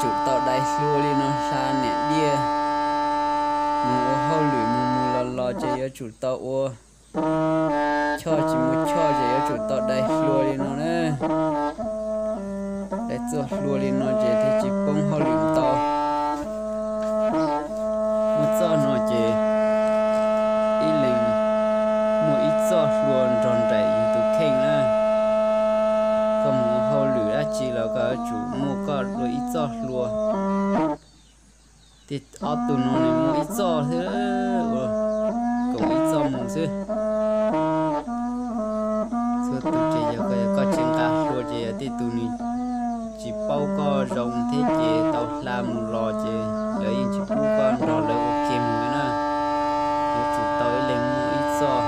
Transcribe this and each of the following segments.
Tsum tau dai hlua li no hla niam diaj mus ua hauj lwm mus mus los los ces yuav tsum tau ua choj tsis muaj choj ces yuav tsum tau dai hlua li no na. Dai txoj hlua li no ces thiaj tsis poob hauj lwm ntau. Muaj txoj no ces ib leeg muaj ib txoj hlua nrog nraim yus tus kheej na. Koj mus ua hauj lwm dab tsi los koj yuav tsum muaj koj dua ib txoj hlua. Tej ob tug no nws muaj ib txoj xwb, ua koom ib txoj mus xwb. Txhua tus ces yog koj tsis nqa hlua ces yog tej tus nws tsis paub koj zoo thiab ces tau hla mus los ces lawv yeej tsis pub koj nrog lawv ua ke mus li na. Yuav tsum tau ib leeg muaj ib txoj.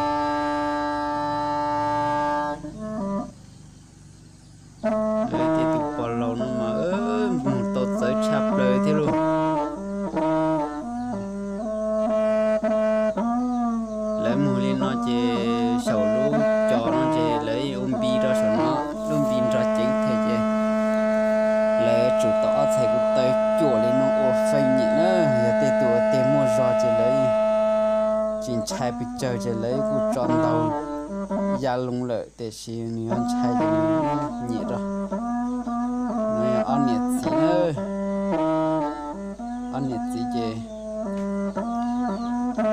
Tej tus pog laus no mas mus tau txawv tshaj plaws thiab lauj. Lawv mus li no ces saum lub cos no ces lawv ua npi rau saum no, lub npi nrog ceev thiab ces lawv tsum tau ob txhais ko taw cuam li no ua feej nyem na. Yog tej tus tiag muaj zog ces lawv tsis ntshai pes tsawg ces lawv kuj tso ntaug ya loo lawm, tiam sis nws yuav ntshai ces nws nyem rau. No yog ob niam txiv na, ob niam txiv ces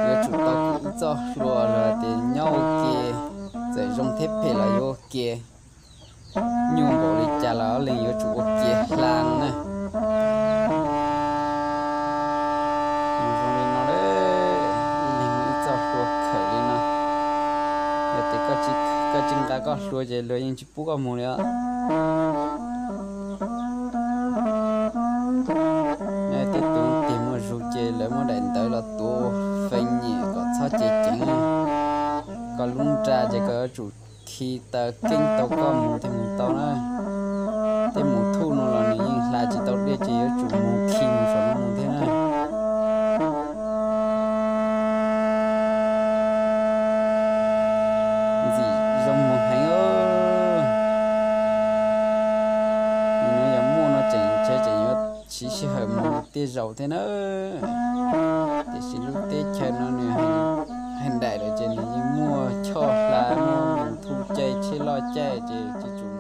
yuav tsum tau kuv ib txoj hlua los tias nyob ua ke, txawm zoo thiab phem los yuav ua ke, nyuaj npaum li cas los ob leeg yuav tsum ua ke hla no na. Nws zoo li no, ib leeg ib txoj hlua khawm li no. Yog tias koj tsis nqa koj hlua ces luag yeej tsis pub koj mus li os. Tej tus tiag muaj zog ces lawv muab daim ntawv los tuav ua feej nyem kom txhob cev ceev. Koj lub nra ces koj yuav tsum khi taw keeb tau koj mus thiaj mus tau na. Tej mus thuj no los nws yeej hla tsis tau dej ces yuav tsum mus khi mus saum no mus thiab na. Ntxim zoo mus heev. Nim no yog muaj no tseem ntshe tseem yuav siv sij hawm mus tej zaum thiab na. Tiam sis lub teb chaws no nws hais nraim lawm ces nws yeej muaj choj hla, muaj mus thuj caij tsheb loj caij ces tsis tsum